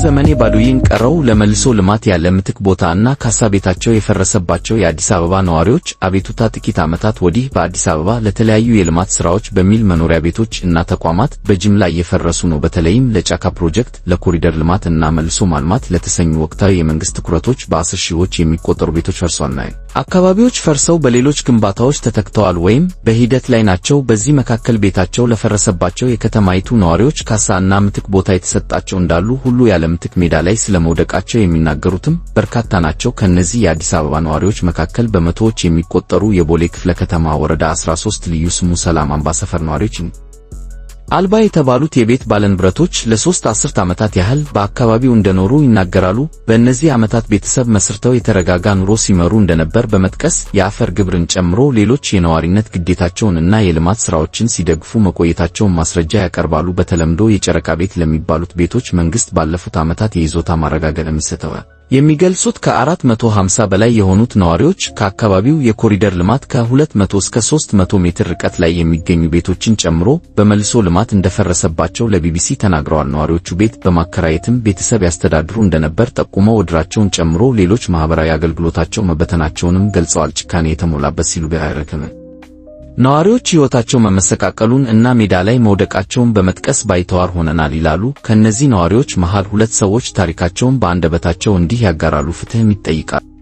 ዘመኔ ባዶዬን ቀረው። ለመልሶ ልማት ያለ ምትክ ቦታ እና ካሳ ቤታቸው የፈረሰባቸው የአዲስ አበባ ነዋሪዎች አቤቱታ። ጥቂት ዓመታት ወዲህ በአዲስ አበባ ለተለያዩ የልማት ስራዎች በሚል መኖሪያ ቤቶች እና ተቋማት በጅምላ እየፈረሱ ነው። በተለይም ለጫካ ፕሮጀክት፣ ለኮሪደር ልማት እና መልሶ ማልማት ለተሰኙ ወቅታዊ የመንግስት ትኩረቶች በ10 ሺዎች የሚቆጠሩ ቤቶች ፈርሰዋል። አካባቢዎች ፈርሰው በሌሎች ግንባታዎች ተተክተዋል ወይም በሂደት ላይ ናቸው። በዚህ መካከል ቤታቸው ለፈረሰባቸው የከተማይቱ ነዋሪዎች ካሳ እና ምትክ ቦታ የተሰጣቸው እንዳሉ ሁሉ ያለ ምትክ ሜዳ ላይ ስለመውደቃቸው የሚናገሩትም በርካታ ናቸው። ከእነዚህ የአዲስ አበባ ነዋሪዎች መካከል በመቶዎች የሚቆጠሩ የቦሌ ክፍለ ከተማ ወረዳ 13 ልዩ ስሙ ሰላም አምባ ሰፈር ነዋሪዎች አልባ የተባሉት የቤት ባለንብረቶች ለ3 አስርት ዓመታት ያህል በአካባቢው እንደኖሩ ይናገራሉ። በእነዚህ ዓመታት ቤተሰብ መስርተው የተረጋጋ ኑሮ ሲመሩ እንደነበር በመጥቀስ የአፈር ግብርን ጨምሮ ሌሎች የነዋሪነት ግዴታቸውን እና የልማት ስራዎችን ሲደግፉ መቆየታቸውን ማስረጃ ያቀርባሉ። በተለምዶ የጨረቃ ቤት ለሚባሉት ቤቶች መንግስት ባለፉት ዓመታት የይዞታ ማረጋገጥ የሚሰጠው የሚገልጹት ከ450 በላይ የሆኑት ነዋሪዎች ከአካባቢው የኮሪደር ልማት ከ200 እስከ 300 ሜትር ርቀት ላይ የሚገኙ ቤቶችን ጨምሮ በመልሶ ልማት እንደፈረሰባቸው ለቢቢሲ ተናግረዋል። ነዋሪዎቹ ቤት በማከራየትም ቤተሰብ ያስተዳድሩ እንደነበር ጠቁመው እድራቸውን ጨምሮ ሌሎች ማህበራዊ አገልግሎታቸው መበተናቸውንም ገልጸዋል። ጭካኔ የተሞላበት ሲሉ ነዋሪዎች ሕይወታቸው መመሰቃቀሉን እና ሜዳ ላይ መውደቃቸውን በመጥቀስ ባይተዋር ሆነናል ይላሉ። ከእነዚህ ነዋሪዎች መሃል ሁለት ሰዎች ታሪካቸውን በአንደበታቸው እንዲህ ያጋራሉ፣ ፍትህም ይጠይቃሉ።